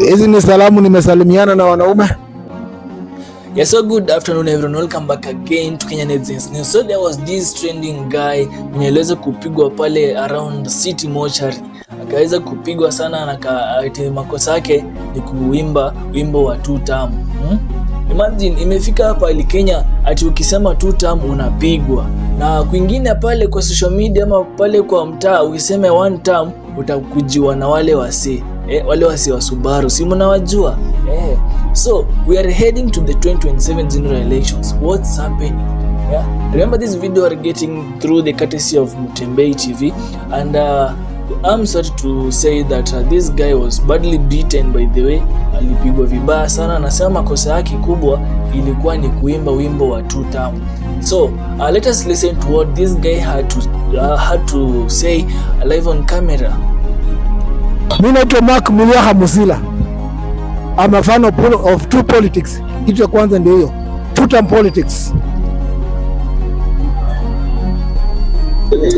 Hizi ni salamu nimesalimiana na wanaume. Yeah, so good afternoon everyone. Welcome back again to Kenya Netizens News. So there was this trending guy mwenye aliweza kupigwa pale around City Mortuary. Akaweza kupigwa sana na ati makosa yake ni kuimba wimbo wa two term. Imagine imefika hapa ili Kenya ati ukisema two term unapigwa. Na kwingine pale kwa social media ama pale kwa mtaa ukisema one term utakujiwa na wale wasee. Wale wasee wa Subaru, si mnawajua? So we are heading to the 2027 general elections. What's happening? Yeah. Remember, this video are getting through the courtesy of Mutembei TV, and I'm sorry to say that this guy was badly beaten. By the way, alipigwa vibaya sana. Anasema makosa yake kubwa ilikuwa ni kuimba wimbo wa two term. So let us listen to what this guy had to say live on camera. Mimi naitwa Mark Muliaha Musila. I'm a fan of two politics. Kitu ya kwanza ndio hiyo, two term politics.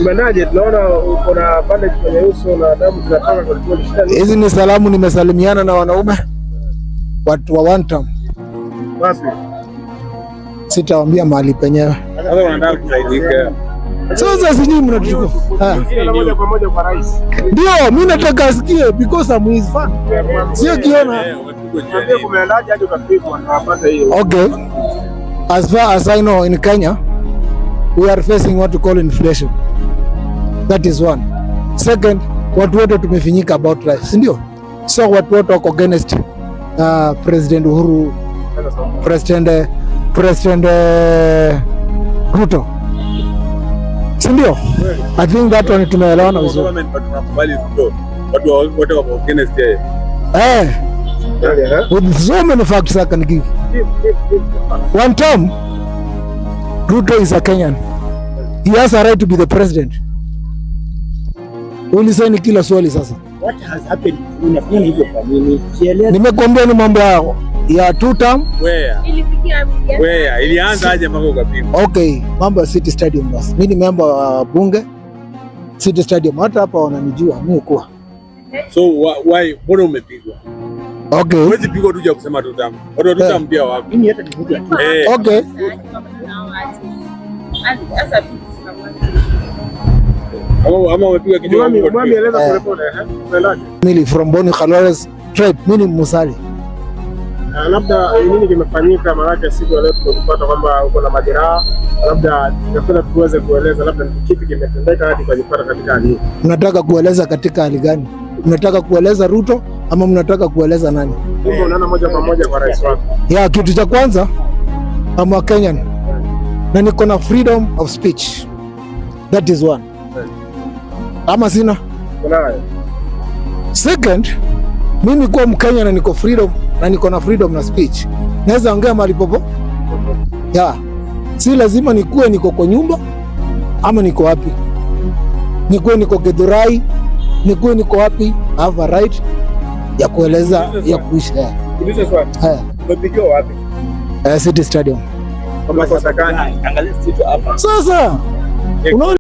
Umenaje? Tunaona uko na bandage kwenye uso na damu zinatoka kwa kweli. Shida ni Hizi ni salamu nimesalimiana na wanaume watu wa one term. Wapi? Sitawaambia mahali penyewe. Sasa wanataka kusaidika. Sasa sijui mnatuchukua. Sina moja kwa moja kwa rais. Ndio, mimi nataka asikie because I'm his fan. Sio kiona. Umepigwa Niambie jiani. kumeendaje hadi ukapigwa na wapate hiyo. Okay. As far as I know, in Kenya, we are facing what we call inflation. That is one. Second, watu wote tumefinyika about life, si ndio? So watu wote wako against President Uhuru, President Ruto, si ndio? I think that one tumeelewana vizuri. Government but tunakubali Ruto. Watu wote wako against yeye. With so many facts I can give. One term, Ruto is a Kenyan. He has a right to be the president. Ulizeni kila swali sasa. What has happened? Unafanya hivyo kwa nini? Jieleze. Nimekuambia ni mambo ya two term. Where? Ilifikia Where? Ilianza aje mpaka ukapigwa? Okay, mambo ya City Stadium basi. Mimi ni member wa bunge City Stadium, hata hapa wananijua mimi kuwa. So why, mbona umepigwa? Okay. Huwezi pigwa tu ya kusema two term. Watu wa two term pia wapo. Mimi hata ni mtu tu. Okay. Sasa Ama umepigwa kichwa. Mwami, mwami, eleza Eh. pole pole, eh. Kumeendaje? Mimi from Boni Khalwale tribe, mimi ni Musali. Ah, labda ni nini kimefanyika? Maanake siku ya leo tumekupata kwamba uko na majeraha, labda tungependa tuweze kueleza labda ni kipi kimetendeka hadi ukajipata katika hali hii. Mnataka kueleza katika hali gani? Mnataka kueleza Ruto ama mnataka kueleza nani? Kumbe unaona moja kwa moja kwa rais wako. Ya, kitu cha kwanza, I'm a Kenyan na niko na freedom of speech. That is one. Ama sina? Unayo. Second, mimi kuwa Mkenya na niko freedom na niko na freedom na speech, naweza ongea mahali popo. Ya, si lazima nikuwe niko kwa nyumba ama niko wapi, nikuwe niko Githurai, nikuwe niko wapi, I have a right ya kueleza ya kuishi. Ulize swali. Umepigiwa wapi? City Stadium. Kwa makosa gani? Angalia kitu hapa. Sasa unaona.